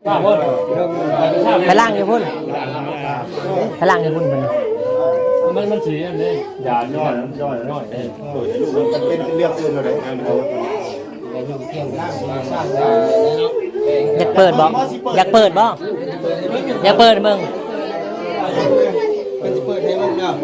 ໄປລ້າງຢູ່ພຸ້ນ ໄປລ້າງຢູ່ພຸ້ນເພິ່ນ ມັນ ມັນຊິອັນນີ້ ຢາ ຍ້ອຍ ມັນຍ້ອຍ ເອີ ເປັນເລື່ອງອື່ນແລ້ວເດ້. ຢາກເປີດບໍ່? ຢາກເປີດບໍ່? ຢາກເປີດເບິ່ງ? ເພິ່ນຊິເປີດໃຫ້ເບິ່ງເນາະ.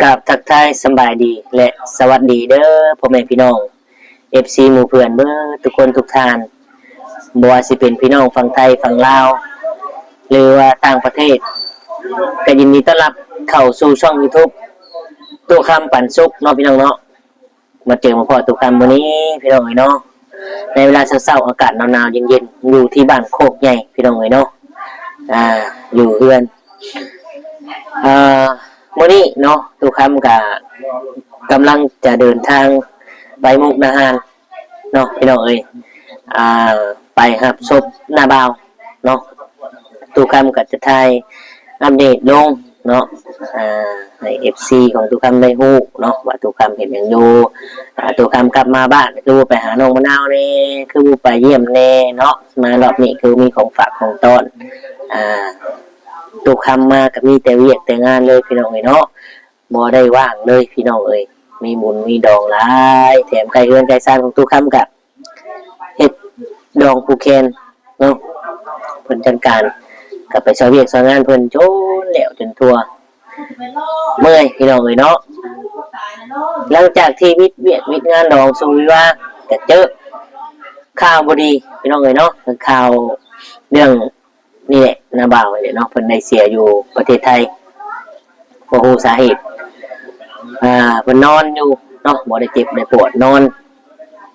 ກາບທັກທາຍສະບາຍດີ ແລະ ສະຫວັດດີເດີ ພໍ່ແມ່ພີ່ນ້ອງ ເອັຟຊີ ໝູ່ເພື່ອນເບິດທຸກຄົນທຸກທ່ານ, ບໍ່ວ່າຊິເປັນພີ່ນ້ອງຝັ່ງໄທ, ຝັ່ງລາວ ຫຼືວ່າຕ່າງປະເທດ, ກໍຍິນດີຕ້ອນຮັບເຂົ້າສູ່ຊ່ອງຢູທູບ ຕູ້ຄຳປັນສຸກເນາະ ພີ່ນ້ອງເນາະ. ມາເຈີມາພໍ້ຕູ້ຄຳມື້ນີ້ ພີ່ນ້ອງເອີຍເນາະ, ໃນເວລາເຊົ້າໆ ອາກາດໜາວໆ ເຢັນໆ ຢູ່ທີ່ບ້ານໂຄກໃຫຍ່ ພີ່ນ້ອງເອີຍເນາະ, ອ່າ ຢູ່ເຮືອນ. ອ່າ ມື້ນີ້ເນາະ ຕູ້ຄຳກະກຳລັງຈະເດີນທາງໄປມຸກດາຫານເນາະ ພີ່ນ້ອງເອີຍ, ອ່າ ໄປຮັບສົບນ້າບ່າວເນາະ. ຕູ້ຄຳກໍຈະຖ່າຍອັບເດດລົງເນາະ ອ່າ ໃຫ້ເອັຟຊີຂອງຕູ້ຄຳໄດ້ຮູ້ເນາະ ວ່າຕູ້ຄຳເຮັດຫຍັງຢູ່, ອ່າ ຕູ້ຄຳກັບມາບ້ານຄືບໍ່ໄປຫານ້ອງມະນາວແດ່ ຄືບໍ່ໄປຢ້ຽມແດ່ເນາະ, ມາຮອບນີ້ຄືມີຂອງຝາກຂອງຕ້ອນ. ອ່າ ຕູ້ຄຳມາກໍມີແຕ່ວຽກແຕ່ງານເລີຍ ພີ່ນ້ອງເອີຍເນາະ, ບໍ່ໄດ້ວ່າງເລີຍ ພີ່ນ້ອງເອີຍ. ມີບຸນມີດອງຫຼາຍ ແຖມໃກ້ເຮືອນໃກ້ຊານຂອງຕູ້ຄຳກະ ເຮັດດອງຜູກແຂນເນາະ, ເພິ່ນຈັດການ ກໍໄປຊ່ອຍວຽກຊ່ອຍງານເພິ່ນຈົນແລ້ວຈົນທົ່ວ ເມື່ອຍ ພີ່ນ້ອງເອີຍເນາະ. ຫຼັງຈາກທີ່ວິດວຽກວິດງານດອງສຸງວິວາ ກໍເຈີຂ່າວບໍ່ດີ ພີ່ນ້ອງເອີຍເນາະ, ຂ່າວເລື່ອງ ນີ້ແຫຼະ ນ້າບ່າວນີ້ແຫຼະເນາະ ເພິ່ນໄດ້ເສຍຢູ່ປະເທດໄທ ບໍ່ຮູ້ສາເຫດ. ອ່າ ເພິ່ນນອນຢູ່ເນາະ ບໍ່ໄດ້ເຈັບໄດ້ປວດ ນອນ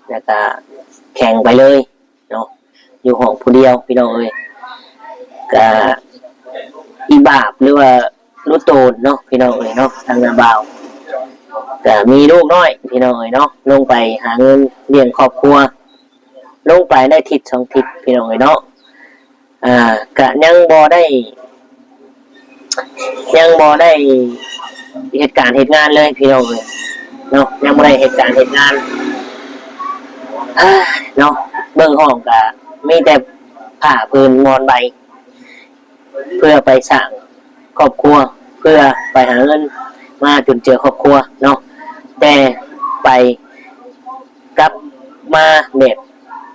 ແລ້ວກະແຂງໄປເລີຍເນາະ ຢູ່ຫ້ອງຜູ້ດຽວ ພີ່ນ້ອງເອີຍ. ກະອີບາບ ຫຼືວ່າລຸໂຕນເນາະ ພີ່ນ້ອງເອີຍເນາະ, ທາງນ້າບ່າວກະມີລູກນ້ອຍ ພີ່ນ້ອງເອີຍເນາະ, ລົງໄປຫາເງິນລ້ຽງຄອບຄົວ ລົງໄປໄດ້ທິດສອງທິດ ພີ່ນ້ອງເອີຍເນາະ. ອ່າ ກະຍັງບໍ່ໄດ້ ຍັງບໍ່ໄດ້ເຮັດການເຮັດງານເລີຍ ພີ່ນ້ອງເອີຍເນາະ, ຍັງບໍ່ໄດ້ເຮັດການເຮັດງານ ເນາະ. ເບິ່ງຫ້ອງກະມີແຕ່ຜ້າຜືນໝອນໃບ ເພື່ອໄປສ້າງຄອບຄົວ ເພື່ອໄປຫາເງິນມາຈຸນເຈືອຄອບຄົວເນາະ, ແຕ່ໄປ ກັບມາແບບ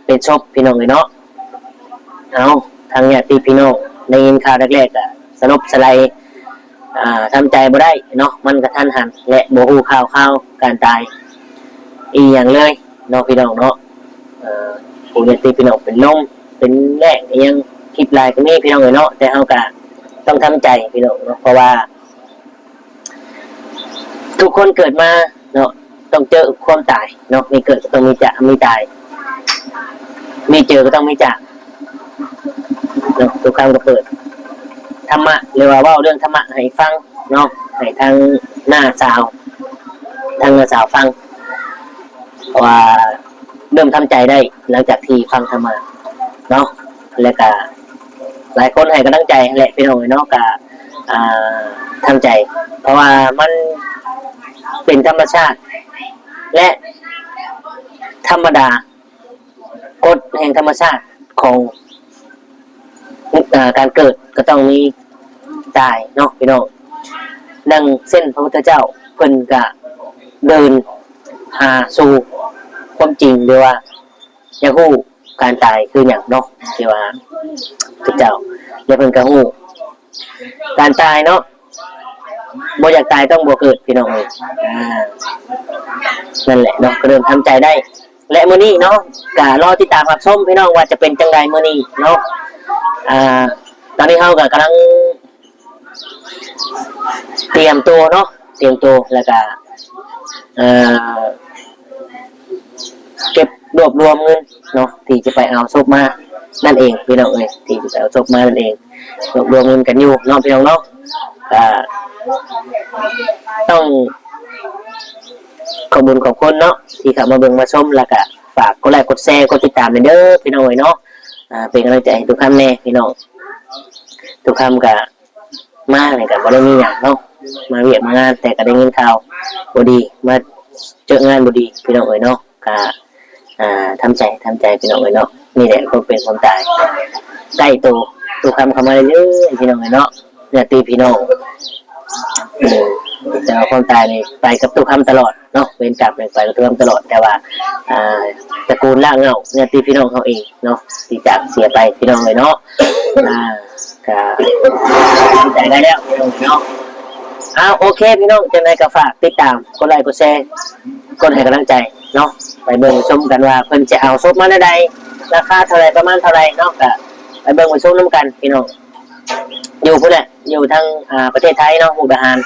ເປັນສົບ ພີ່ນ້ອງເອີຍເນາະ. ເອົາ ທາງຍາດຕິພີ່ນ້ອງໄດ້ຍິນຂ່າວແລກໆ ກະສະຫຼົບສະໄຫຼ ອ່າ ທຳໃຈບໍ່ໄດ້ເນາະ, ມັນກະທັນຫັນ ແລະ ບໍ່ຮູ້ຂ່າວຄາວການຕາຍອີ່ຫຍັງເລີຍເນາະ ພີ່ນ້ອງເນາະ. ເອີ ຜູ້ຍາດຕິພີ່ນ້ອງເປັນລົມເປັນແລ້ງອີ່ຫຍັງ ຄລິບຫຼາຍກໍມີ ພີ່ນ້ອງເອີຍເນາະ, ແຕ່ເຮົາກະຕ້ອງທຳໃຈ ພີ່ນ້ອງເນາະ, ເພາະວ່າ ທຸກຄົນເກີດມາເນາະ ຕ້ອງເຈີຄວາມຕາຍເນາະ, ມີເກີດກໍຕ້ອງມີຈະ ມີຕາຍ ມີເຈີກໍຕ້ອງມີຈາກເນາະ. ທຸກຄຳກໍເປີດທຳມະ ຫຼືວ່າເວົ້າເລື່ອງທຳມະໃຫ້ຟັງເນາະ ໃຫ້ທາງນ້າສາວ ທາງນ້າສາວຟັງວ່າ ເລີ່ມທຳໃຈໄດ້ຫຼັງຈາກທີ່ຟັງທຳມະເນາະ, ແລະກະຫຼາຍຄົນໃຫ້ກຳລັງໃຈແຫຼະ ພີ່ນ້ອງເອີຍເນາະ, ກະ ອ່າ ທຳໃຈ ເພາະວ່າມັນເປັນທຳມະຊາດ ແລະ ທຳມະດາ ກົດແຫ່ງທຳມະຊາດຂອງ ອ່າ ການເກີດກໍຕ້ອງມີຕາຍເນາະ ພີ່ນ້ອງ. ດັ່ງເຊັ່ນ ພະພຸດທະເຈົ້າເພິ່ນກະເດີນຫາສູ່ຄວາມຈິງ ຫຼືວ່າຢາກຮູ້ການຕາຍຄືຫຍັງເນາະ ທີ່ວ່າພະເຈົ້າ ແລະ ເພິ່ນກະຮູ້ການຕາຍເນາະ. ບໍ່ຢາກຕາຍຕ້ອງບໍ່ເກີດ ພີ່ນ້ອງເອີຍ. ອ່າ ນັ້ນແຫຼະເນາະ ກໍເລີ່ມທຳໃຈໄດ້ ແລະ ມື້ນີ້ເນາະ ກໍລໍຕິດຕາມຮັບຊົມ ພີ່ນ້ອງ ວ່າຈະເປັນຈັ່ງໃດມື້ນີ້ເນາະ. ອ່າ ຕອນນີ້ເຮົາກໍກຳລັງຕຽມໂຕເນາະ ຕຽມໂຕ ແລ້ວກໍ ເອີ ເກັບລວບລວມເງິນເນາະ ທີ່ຈະໄປເອົາສົບມານັ້ນເອງ ພີ່ນ້ອງເອີຍ ທີ່ຈະໄປເອົາສົບມານັ້ນເອງ ລວບລວມເງິນກັນຢູ່ເນາະ ພີ່ນ້ອງເນາະ. ກໍຕ້ອງຂອບຄຸນຂອບຄຸນເນາະ ທີ່ເຂົ້າມາເບິ່ງມາຊົມ ແລ້ວກໍຝາກກົດໄລກົດແຊ ກົດຕິດຕາມແດ່ເດີ ພີ່ນ້ອງເອີຍເນາະ. ອ່າ ເປັນກຳລັງໃຈໃຫ້ຕຸຄຳແດ່ ພີ່ນ້ອງ. ຕຸຄຳກໍ ມານີ້ກໍບໍ່ໄດ້ມີຫຍັງເນາະ ມາວຽກມາງານ ແຕ່ກໍໄດ້ຍິນຂ່າວບໍ່ດີ ມາເຈີງານບໍ່ດີ ພີ່ນ້ອງເອີຍເນາະ. ກໍ ອ່າ ທຳໃຈ ທຳໃຈ ພີ່ນ້ອງເອີຍເນາະ. ນີ້ແຫຼະຄວາມເປັນຄວາມຕາຍໃກ້ໂຕ ຕຸຄຳເຂົ້າມາເລື້ອຍໆ ພີ່ນ້ອງເອີຍເນາະ. ຍາດຕິພີ່ນ້ອງ ແຕ່ວ່າຄວາມຕາຍນີ້ໄປກັບຕຸຄຳຕະຫຼອດເນາະ ເວນກັບນີ້ໄປກັບຕຸຄຳຕະຫຼອດ. ແຕ່ວ່າ ອ່າ ຕະກູນລາກເຫງົ້າ ຍາດຕິພີ່ນ້ອງເຮົາເອງ ເນາະ ທີ່ຈາກເສຍໄປ ພີ່ນ້ອງເອີຍເນາະ. ອ່າ ກະດີໃຈໄດ້ແລ້ວ ພີ່ນ້ອງເນາະ. ເອົາ ໂອເຄ ພີ່ນ້ອງ ຈັ່ງໃດກໍຝາກຕິດຕາມ ກົດໄລກົດແຊ ກົດໃຫ້ກຳລັງໃຈເນາະ. ໄປເບິ່ງໄປຊົມກັນວ່າເພິ່ນຈະເອົາສົບມາແນວໃດ ລາຄາເທົ່າໃດ ປະມານເທົ່າໃດເນາະ. ກະໄປເບິ່ງໄປຊົມນຳກັນ ພີ່ນ້ອງ ຢູ່ພຸ້ນແຫຼະ ຢູ່ທາງ ອ່າ ປະເທດໄທເນາະ ມຸກດາຫານ.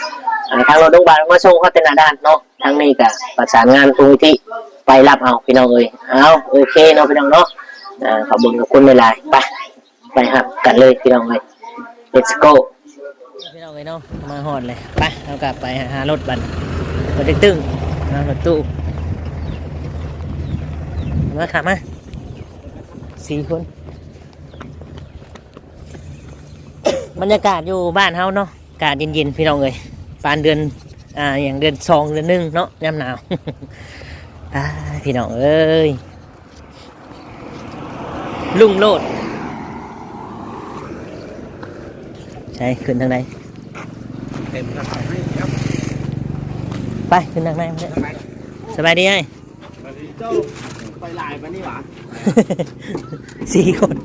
ອ່າ ທາງລົດໂຮງບານມາສົ່ງຮອດແຕ່ໜ້າດ່ານເນາະ. ທາງນີ້ກະປະສານງານພວກທີ່ໄປຮັບເອົາ ພີ່ນ້ອງເອີຍ. ເອົາ ໂອເຄເນາະ ພີ່ນ້ອງເນາະ. ອ່າ ຂອບຄຸນ ຂອບຄຸນຫຼາຍໆ. ໄປ ໄປຮັບກັນເລີຍ ພີ່ນ້ອງເອີຍ. Let's go ພີ່ນ້ອງເອີຍເນາະ. ມາຮອດເລີຍ ໄປ ເຮົາກະໄປຫາ ຫາລົດບັດ ລົດຕຶກໆ ເນາະ ລົດຕູ້. ມາ ຂັບມາ ສີ່ຄົນ. ບັນຍາກາດຢູ່ບ້ານເຮົາເນາະ ອາກາດເຢັນໆ ພີ່ນ້ອງເອີຍ ປານເດືອນ ອ່າ ຫຍັງ ເດືອນສອງ ເດືອນໜຶ່ງເນາະ ຍາມໜາວ. ອ້າ ພີ່ນ້ອງເອີຍ ລຸງໂລດ ໃສ ຂຶ້ນທາງໃດ? ເຕັມແລ້ວ ໄປ ຂຶ້ນທາງໃນ. ສະບາຍດີອ້າຍ. ເຈົ້າໄປຫຼາຍປານນີ້ຫວາ? ສີ່ຄົນ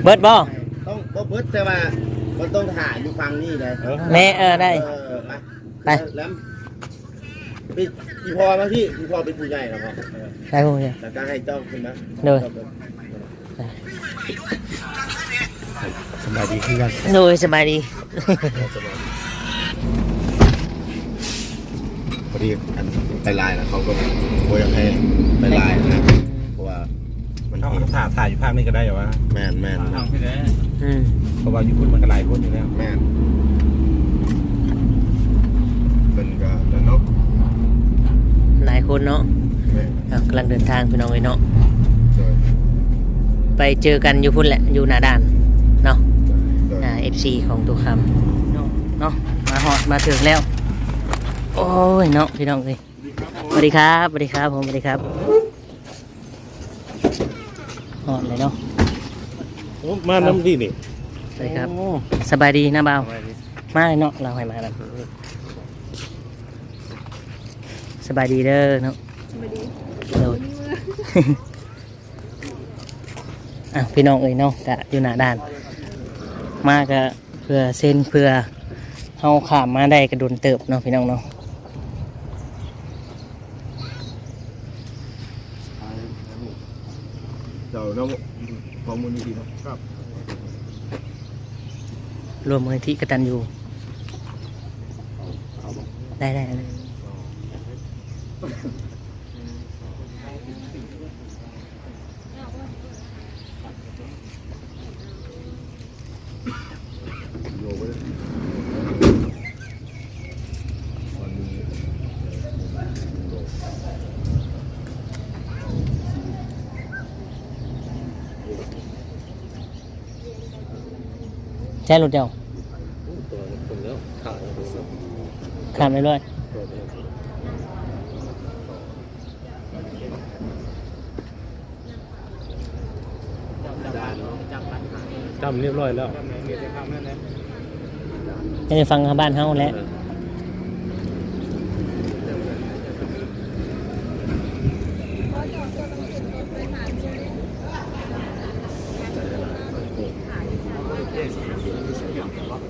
ເບິດບໍ່? ຕ້ອງ ບໍ່ເບິດ ແຕ່ວ່າມັນຕ້ອງຖ້າຢູ່ຝັ່ງນີ້ໄດ໋. ແມ່ ເອີ ໄດ້ ເອີ ໄປ ໄປ ແລ້ວ ອີ່ພໍ່ມາພີ່ ອີ່ພໍ່ເປັນຜູ້ໃຫຍ່ແລ້ວບໍ່? ໄປຜູ້ໃຫຍ່ ແລ້ວກໍໃຫ້ເຈົ້າຂຶ້ນມາ ໂດຍ. ສະບາຍດີຄືກັນ. ໂດຍ ສະບາຍດີ. ພໍດີອັນໄປຫຼາຍແລ້ວ ເຂົາກໍບໍ່ຢາກໃຫ້ໄປຫຼາຍນະ ເພາະວ່າມັນ ເອົາ ຖ້າ ຖ້າຢູ່ພາກນີ້ກໍໄດ້ຫວາ? ແມ່ນໆ ອືມ ເພາະວ່າຢູ່ພຸ້ນມັນກໍຫຼາຍຄົນຢູ່ແລ້ວ. ແມ່ນ ເພິ່ນກໍນັ້ນເນາະ ຫຼາຍຄົນເນາະ. ແມ່ນ. ອ່າ ກຳລັງເດີນທາງ ພີ່ນ້ອງເອີຍເນາະ. ໂດຍ. ໄປເຈີກັນຢູ່ພຸ້ນແຫຼະ ຢູ່ໜ້າດ່ານເນາະ. ໂດຍ. ອ່າ ເອັຟຊີ ຂອງຕຸຄຳເນາະ ເນາະ ມາຮອດມາເຖິງແລ້ວ. ໂອ້ຍເນາະ ພີ່ນ້ອງເອີຍ. ສະຫວັດດີຄັບ ສະຫວັດດີຄັບຜົມ ສະຫວັດດີຄັບ. ຮອດເລີຍເນາະ. ໂອ້ ມານຳທີ່ນີ້. ສະຫວັດດີຄັບ. ໂອ້ ສະບາຍດີນະບ່າວ. ສະບາຍດີ. ມາເນາະ ລາວໃຫ້ມານຳ. ສະບາຍດີເດີເນາະ. ສະບາຍດີ. ໂດຍ. ອ່ະ ພີ່ນ້ອງເອີຍເນາະ ກະຢູ່ໜ້າດ່ານ ມາກະເພື່ອເຊັນ ເພື່ອເຮົາຂ້າມມາໄດ້ກະດົນເຕີບເນາະ ພີ່ນ້ອງເນາະ. ເຈົ້າເນາະ ຂອງມູນນິທິເນາະ ລວມມູນນິທິກະຕັນຍູ ໄດ້ ໄດ້ ໄດ້. ໃຊ້ລົດເຈົ້າ ຂ້າມຮຽບຮ້ອຍ. ຈ້ຳຮຽບຮ້ອຍແລ້ວ ໃນຝັ່ງບ້ານເຮົາແຫຼະ. ເອີ. ນີ້.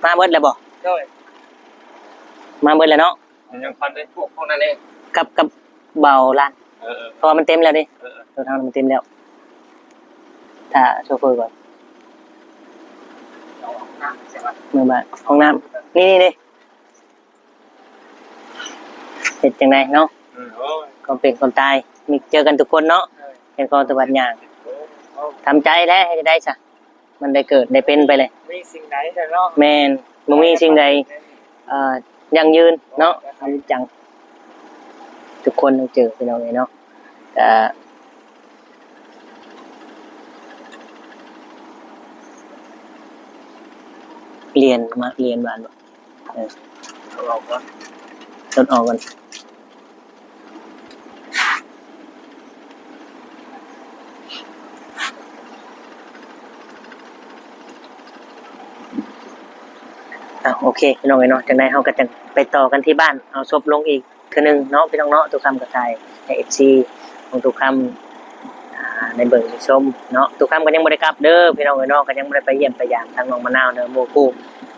ມາເບິດແລ້ວບໍ່? ໂດຍ ມາເບິດແລ້ວເນາະ. ຍັງພັນໄດ້ພວກ ພວກນັ້ນເດ້ ກັບ ກັບເບົາລ້ານ. ເອີ ເອີ ເພາະວ່າມັນເຕັມແລ້ວເດ້. ເອີ ເອີ ລົດເຮົາມັນເຕັມແລ້ວ. ຖ້າໂຊເຟີກ່ອນ. ເມືອບ້ານ ຫ້ອງນ້ຳ ນີ້ໆ ເດ້. ເຮັດຈັ່ງໃດເນາະ? ອືມ ໂອ້ຍ ຄວາມເປັນຄວາມຕາຍ ມີເຈີກັນທຸກຄົນເນາະ. ເອີ ເຮັດຄວາມຕະບັດຫຍັງ ໂອ້ຍ ໂອ້ຍ ທຳໃຈແຫຼະ ເຮັດຈັ່ງໃດຊະ ມັນໄດ້ເກີດໄດ້ເປັນໄປເລີຍ. ມີສິ່ງໃດແທ້ເນາະ? ແມ່ນ ບໍ່ມີສິ່ງໃດ ເອີ ຢັ້ງຢືນເນາະ. ອະນິດຈັງ ທຸກຄົນຕ້ອງເຈີ ພີ່ນ້ອງເອີຍເນາະ. ກະ ລຽນມາ ລຽນມາ ເອີ ເອົາອອກກ່ອນ ເອົາອອກກ່ອນ. ອ່ະ ໂອເຄ ພີ່ນ້ອງເອີຍເນາະ, ຈັ່ງໃດເຮົາກໍຈັ່ງໄປຕໍ່ກັນທີ່ບ້ານ ເອົາສົບລົງອີກ ເທື່ອໜຶ່ງເນາະ ພີ່ນ້ອງເນາະ. ຕູ້ຄຳກໍຖ່າຍໃຫ້ເອັຟຊີຂອງຕູ້ຄຳ ອ່າ ໄດ້ເບິ່ງໄດ້ຊົມເນາະ. ຕູ້ຄຳກໍຍັງບໍ່ໄດ້ກັບເດີ ພີ່ນ້ອງເອີຍເນາະ, ກໍຍັງບໍ່ໄດ້ໄປຢ້ຽມໄປຢາມທາງນ້ອງມະນາວເດີ ໝູ່ຄູ່.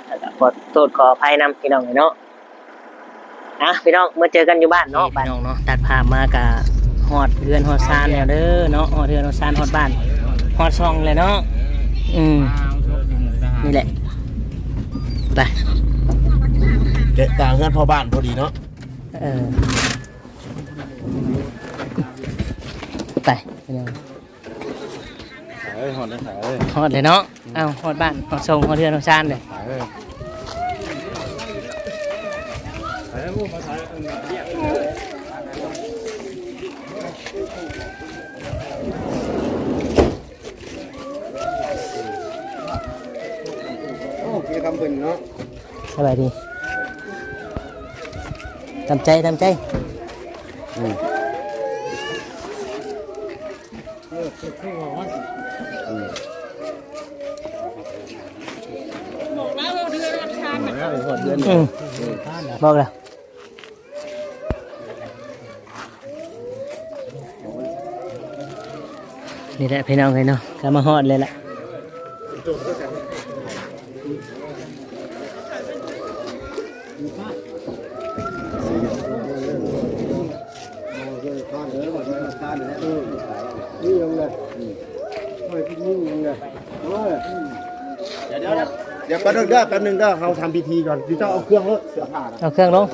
ແລ້ວກໍຂໍໂທດຂໍອະໄພນຳ ພີ່ນ້ອງເອີຍເນາະ. ອ່ະ ພີ່ນ້ອງ ມາເຈີກັນຢູ່ບ້ານເນາະ. ນີ້ ບາດ ພີ່ນ້ອງເນາະ ຕັດພາບມາກະຮອດເຮືອນຮອດຊານແລ້ວເດີເນາະ, ຮອດເຮືອນຮອດຊານ ຮອດບ້ານຮອດຊ່ອງແລ້ວເນາະ. ອືມ ນີ້ແຫຼະ ໄປ ເກະກະເຮືອນພໍ່ບ້ານພໍດີເນາະ. ເອີ ໄປ ເອີຍ ຮອດແລ້ວ ເອີຍ ຮອດແລ້ວເນາະ. ເອົ້າ ຮອດບ້ານ ຮອດຊ່ອງ ຮອດເຮືອນຮອດຊານເລີຍ. ເອີ ໂອເຄ ທຳເພິ່ນເນາະ. ສະບາຍດີ. ຕາມໃຈ ຕາມໃຈ. ອືມ ອືມ ບອກແລ້ວ. ນີ້ແຫຼະ ພີ່ນ້ອງເອີຍເນາະ, ກໍມາຮອດແລ້ວລະ. ດຽວ ດຽວ ດຽວ ແປັບໜຶ່ງເດີ ແປັບໜຶ່ງເດີ ເຮົາທຳພິທີກ່ອນ. ເຈົ້າເອົາເຄື່ອງໂລດ ເສື້ອຜ້ານະ ເອົາເຄື່ອງລົງ.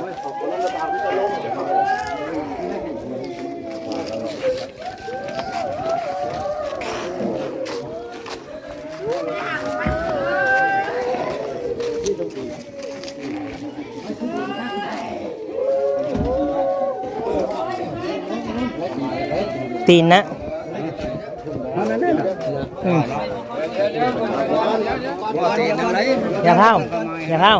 ຕີນນະ ອືມ ຢ່າພ້າວ ຢ່າພ້າວ.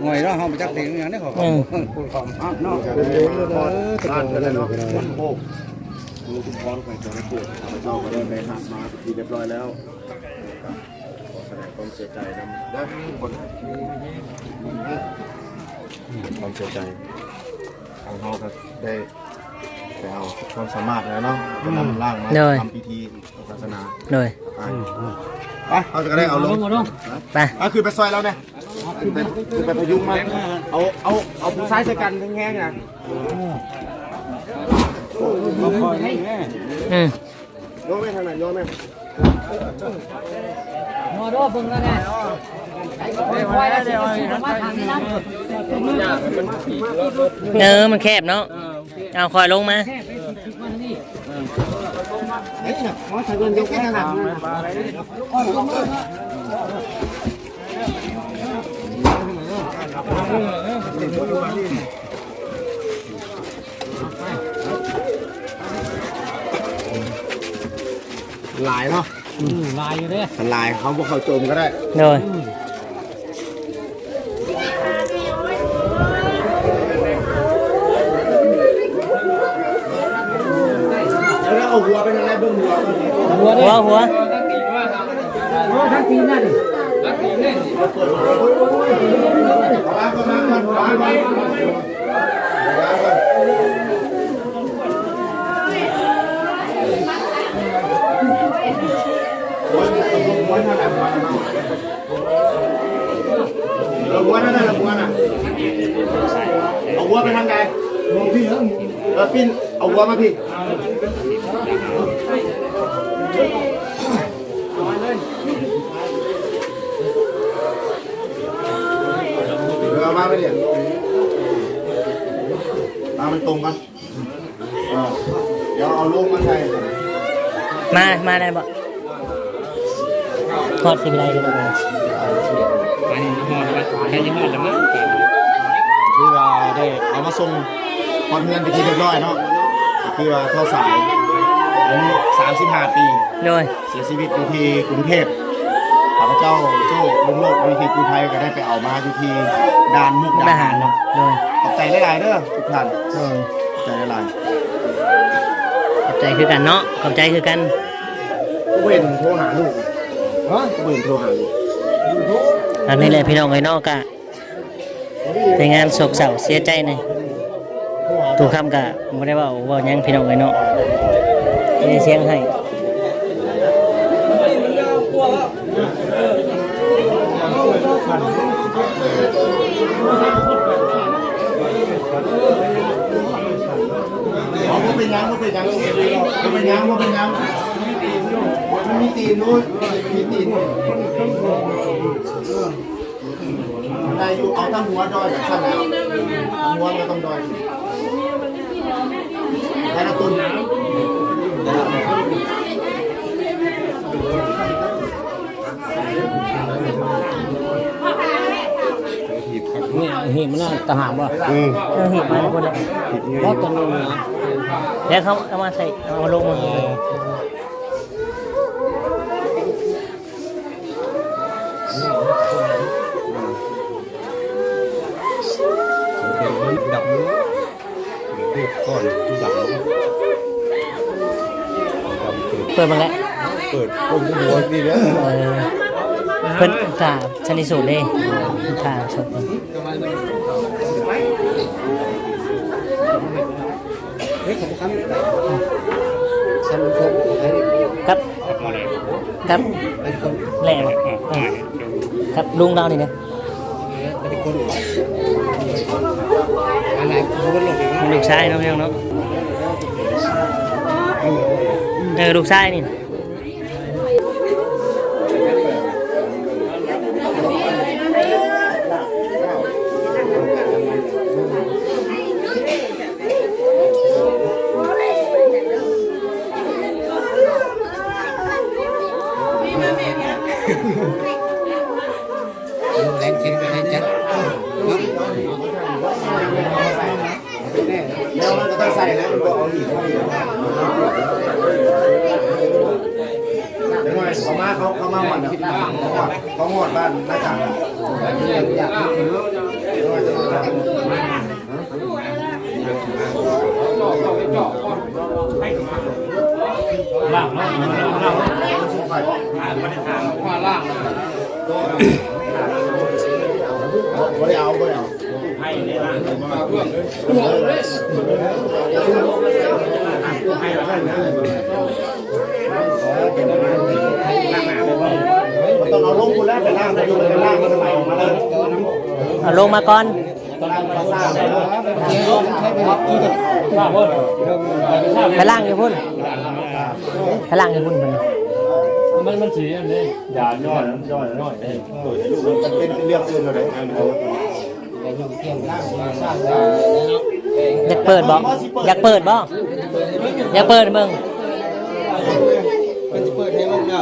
ຫງອຍເນາະ ເຮົາບໍ່ຈັກເພງຫຍັງເດ້ ຂອງ ອືມ ຂອງເນາະ. ເອີ ທຸກຄົນເນາະ ໂອ້ ມີທຸກຄົນໄປຕົວຈະເກີດ ເຈົ້າກໍໄດ້ໄປຮັບມາເປັນທີ່ຮຽບຮ້ອຍແລ້ວ. ຂໍສະແດງຄວາມເສຍໃຈນຳເດີທຸກຄົນ ຄວາມເສຍໃຈ. ທາງເຮົາກໍໄດ້ໄປເອົາຄວາມສາມາດແລ້ວເນາະ ອືມ ໄປນຳຮ່າງມາ ໂດຍ ທຳພິທີທາງສາສະໜາ. ໂດຍ ໄປ ອືມ ໄປ ເຮົາກໍໄດ້ເອົາລົງ ລົງ ລົງ ໄປ ເອົາຂຶ້ນໄປຊ່ອຍລາວແດ່. ຂຶ້ນໄປ ຂຶ້ນໄປພະຍຸງມາ ເອົາ ເອົາ ເອົາຜູ້ຊາຍໃສ່ກັນແຮງໆນະ. ອືມ ໂຍມແມ່ທາງນັ້ນ ໂຍມແມ່ ເອີ ມັນແຄບເນາະ. ເອົາ ຄ່ອຍລົງມາ ຫຼາຍເນາະ. ອືມ ຫຼາຍຢູ່ເດ້ ມັນຫຼາຍ ເຮົາບໍ່ເຂົ້າໂຈມກໍໄດ້. ໂດຍ ອືມ ແລ້ວເອົາຫົວໄປທາງໃດ ເບິ່ງຫົວກ່ອນ. ຫົວເດ້ ຫົວ ຫົວ ຫົວທັງຕີນນັ້ນ. ໂອ້ຍ ໂອ້ຍ ໂອ້ຍ. ເອົາຫົວນັ້ນນະ ເອົາຫົວນະ ເອົາຫົວໄປທາງໃດ? ເອີ ປີ້ນ ເອົາຫົວມາພີ້. ເອີ ເອົາມາໄປເດ ມາມັນຕົງກັນ. ເອີ ດຽວເອົາໂລງມາໃສ່. ມາ ມາໄດ້ບໍ່? ຮອດຊິໄດ້ຢູ່ບໍ່? ອັນນີ້ຮອດແລ້ວ ໃກ້ຊິຮອດແລ້ວມັ້ງ. ຄືວ່າໄດ້ເອົາມາສົ່ງຮອດເຮືອນເປັນທີ່ຮຽບຮ້ອຍເນາະ. ຄືວ່າທ້າວສາຍ ອາຍຸສາມສິບຫ້າປີ ໂດຍ ເສຍຊີວິດຢູ່ທີ່ກຸງເທບ. ຂ້າພະເຈົ້າ ໂຈ້ ລຸງໂລດ ເຈົ້າໜ້າທີ່ກູ້ໄພ ກໍໄດ້ໄປເອົາມາຢູ່ທີ່ດ່ານມຸກດາຫານເນາະ. ໂດຍ ຂອບໃຈຫຼາຍໆເດີທຸກທ່ານ. ໂດຍ ຂອບໃຈຫຼາຍໆ. ຂອບໃຈຄືກັນເນາະ ຂອບໃຈຄືກັນ. ບໍ່ເຫັນໂທຫາລູກ ຮະ ບໍ່ເຫັນໂທຫາລູກ. ອັນນີ້ແຫຼະພີ່ນ້ອງເອີຍເນາະ ກະ ໃນງານໂສກເສົ້າເສຍໃຈນີ້ ຕູ້ຄຳກະບໍ່ໄດ້ເວົ້າ ເວົ້າຫຍັງພີ່ນ້ອງເອີຍເນາະ ມີແຕ່ສຽງໄຫ້. ບໍ່ເປັນຫຍັງ ບໍ່ເປັນຫຍັງ ບໍ່ເປັນຫຍັງ ບໍ່ເປັນຫຍັງ. ມັນມີຕີນຢູ່ ມີຕີນ. ໄດ້ຢູ່ ເອົາທັງຫົວດອຍແບບຊັ້ນແລ້ວ ທັງຫົວມັນກໍຕ້ອງດອຍ ແຕ່ລະຕົນ. ນີ້ ເຫັນມັນນະ ຕະຫາກບໍ່? ອືມ ເອີ ເຫັນມັນພຸ້ນແຫຼະ ເພາະຕົວໜຶ່ງນະ ແລ້ວເຂົາເອົາມາໃສ່ ເອົາລົງມາ. ເປີດມາແລ້ວ ເປີດກົມຫົວນີ້ແຫຼະ. ເອີ ເພິ່ນຖ້າສັນຕິສູດເດ້ ຖ້າສົບເພິ່ນ. ກັບ ກັບແຫຼະບໍ່? ເອີ ກັບລຸງລາວນີ້ເດ້ ລູກຊາຍເນາະ ພີ່ນ້ອງເນາະ. ເອີ ລູກຊາຍນີ້. ແລ້ວມັນກໍຕ້ອງໃສ່ແລ້ວ ມັນບໍ່ເອົາອີກ. ເຂົາມາ ເຂົາ ເຂົາມາຮອດແລ້ວ ເຂົາຮອດ ເຂົາຮອດບ້ານນາຈາງແລ້ວ. ບໍ່ໄດ້ເອົາ ບໍ່ໄດ້ເອົາ. ເອົາລົງພຸ້ນແລ້ວ ໄປລ້າງ ໄປລ້າງ ໄປລ້າງ ເອົາລົງມາກ່ອນ ໄປລ້າງຢູ່ພຸ້ນ ໄປລ້າງຢູ່ພຸ້ນເພິ່ນ. ມັນ ມັນຊິອັນນີ້ ຢ່າຍ້ອນ ຍ້ອນ ຍ້ອນ ເປັນເລື່ອງອື່ນແລ້ວເດ້. ຢາກເປີດບໍ່? ຢາກເປີດບໍ່? ຢາກເປີດໃຫ້ເບິ່ງ. ເພິ່ນຊິເປີດໃຫ້ເບິ່ງເດີ.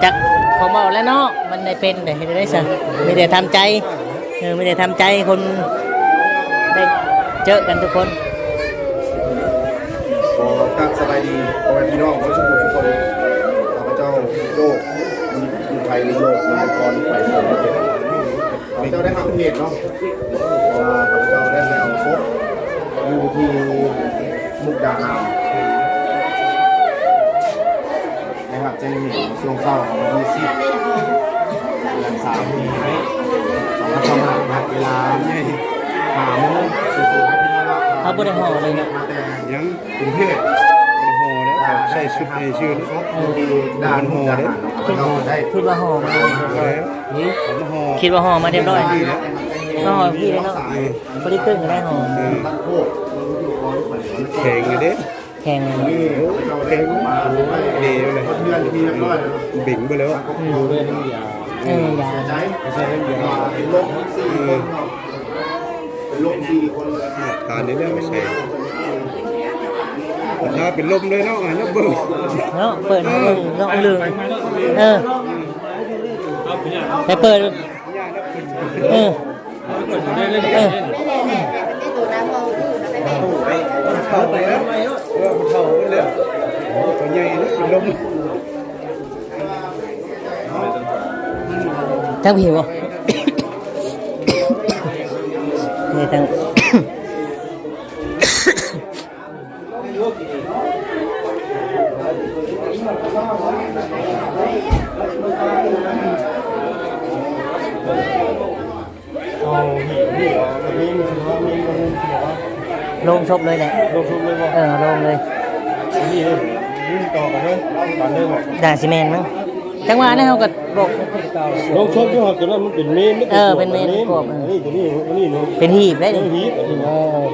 ຈັກຄວາມເວົ້າແລ້ວເນາະ ມັນໄດ້ເປັນໄດ້ເຮັດໄດ້ຊະ ມີແຕ່ທຳໃຈ ເອີ ມີແຕ່ທຳໃຈ ຄົນໄດ້ເຈີກັນທຸກຄົນ. ຂໍກາບສະບາຍດີພໍ່ແມ່ພີ່ນ້ອງເບິດສູ່ທຸກຄົນ. ຂ້າພະເຈົ້າໂດ ຢູ່ໄທ ຢູ່ໂລກ ຢູ່ນະຄອນໄພສວນ ຂ້າພະເຈົ້າໄດ້ຮັບເຫດເນາະ ເພາະວ່າຂ້າພະເຈົ້າໄດ້ໄປເອົາສົບຢູ່ທີ່ມຸກດາຫານ ໄດ້ຮັບແຈ້ງເຫດຊ່ວງເຊົ້າຂອງວັນທີສິບ ເດືອນສາມ ປີສອງພັນຊາວຫ້າ ເວລາຫ້າໂມງ ເຮົາບໍ່ໄດ້ຫໍ່ເລີຍເນາະ ມາແຕ່ ຍັງ ກຸງເທບ ບໍ່ໄດ້ຫໍ່ແລ້ວ ໃສ່ຊຸດໃຫ້ຊື່ ເອີ ບໍ່ໄດ້ຫໍ່ເດ້ ຄິດວ່າຫໍ່ມາ ເອີ ຄິດວ່າຫໍ່ມາຮຽບຮ້ອຍ ມາຫໍ່ຢູ່ພີ້ເລີຍເນາະ ເອີ ບໍ່ໄດ້ເຄິ່ງກໍໄດ້ຫໍ່ ເອີ ແຂງຢູ່ເດ້ ແຂງ ໂອ້ ແຂງ ເດເລີຍ ເບັງເບິດແລ້ວ ອືມ ເອີ ຢາ ເອີ ເປັນລົມສີ່ຄົນ ທານໄດ້ແລ້ວໃສ່ ຖ້າເປັນລົມເລີຍເນາະ ຍກເບິ່ງ ເນາະ ເປີດໃຫ້ເບິ່ງ ເນາະ ເອີ ໄປເປີດ ເອີ ເອີ ເຂົ້າໄປແລ້ວ ເອີ ເຂົ້າໄປແລ້ວ ໂອ້ ໂຕໃຫຍ່ເນາະ ເປັນລົມ ທັງຜີບໍ່ ນີ້ທັງ ເອົາຫີນນີ້ອອກ ມີມັນຊິວ່າມີມັນເສຍ ໂລງສົບເລີຍແຫຼະ ໂລງສົບເລີຍບໍ່ ເອີ ໂລງເລີຍ ນີ້ເລີຍ ນີ້ຕໍ່ກັນເລີຍ ບານເລີຍບໍ່ ໜ້າຊິແມ່ນມັ້ງ ຈັງຫວະນັ້ນເຮົາກໍບອກ ໂລງສົບຢູ່ຫັ້ນ ຕົວນັ້ນມັນເປັນເມນ ເອີ ເປັນເມນກອບ ອັນນີ້ ຕົວນີ້ ອັນນີ້ເນາະ ເປັນຫີບໄດ໋ນີ້ ເປັນຫີບ ອັນນີ້ ເອີ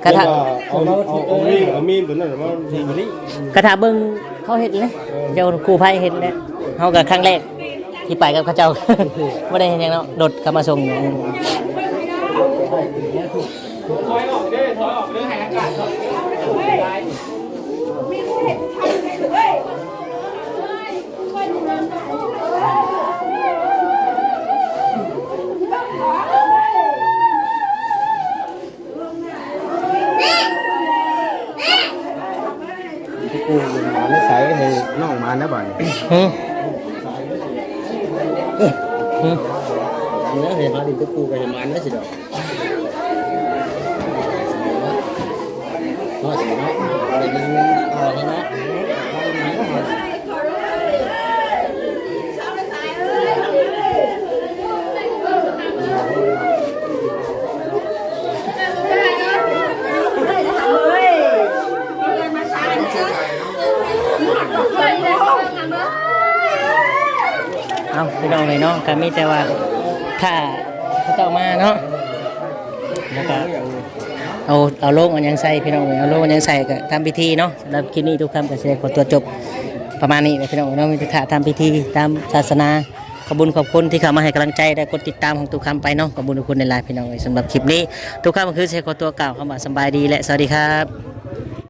ກະຖ້າ ເອົາ ເອົາ ເອົາເມນ ເອົາເມນຕົວນັ້ນມາ ກະຖ້າເບິ່ງເຂົາເຮັດເລີຍ ເຈົ້າກູ້ໄພເຮັດແຫຼະ ເຮົາກະຄັ້ງແລກ ທີ່ໄປກັບເຂົາເຈົ້າ ບໍ່ໄດ້ເຮັດຫຍັງເນາະ ລົດເຂົາມາສົ່ງ. ໄປກູ້ໝານໃນໃສ ໃຫ້ນ້ອງໝານນະບາດນີ້ ຫື ຫື ເອີ ເຫັນມາດິນໄປກູ້ກໍເຫັນໝານນະຊິດອກ ເນາະ ຊິເນາະ ເອົາແລ້ວເນາະ. ເອົາ ພີ່ນ້ອງເອີຍເນາະ ກໍມີແຕ່ວ່າຖ້າເຂົາເຈົ້າມາເນາະ ແລ້ວກໍ ເອົາ ເອົາໂລງເອົາຫຍັງໃສ່ພີ່ນ້ອງເອີຍ ເອົາໂລງເອົາຫຍັງໃສ່ກໍທຳພິທີເນາະ. ສຳລັບຄລິບນີ້ ຕຸຄຳກໍຊິໄດ້ຂໍຕົວຈົບປະມານນີ້ແຫຼະພີ່ນ້ອງເນາະ ມີແຕ່ຖ້າທຳພິທີຕາມສາສະໜາ. ຂອບບຸນຂອບຄຸນທີ່ເຂົ້າມາໃຫ້ກຳລັງໃຈ ແລະ ກົດຕິດຕາມຂອງຕຸຄຳໄປເນາະ. ຂອບບຸນຂອບຄຸນຫຼາຍໆພີ່ນ້ອງເອີຍ. ສຳລັບຄລິບນີ້ ຕຸຄຳກໍຄືຊິໄດ້ຂໍຕົວກ່າວຄຳວ່າສະບາຍດີ ແລະ ສະຫວັດດີຄັບ.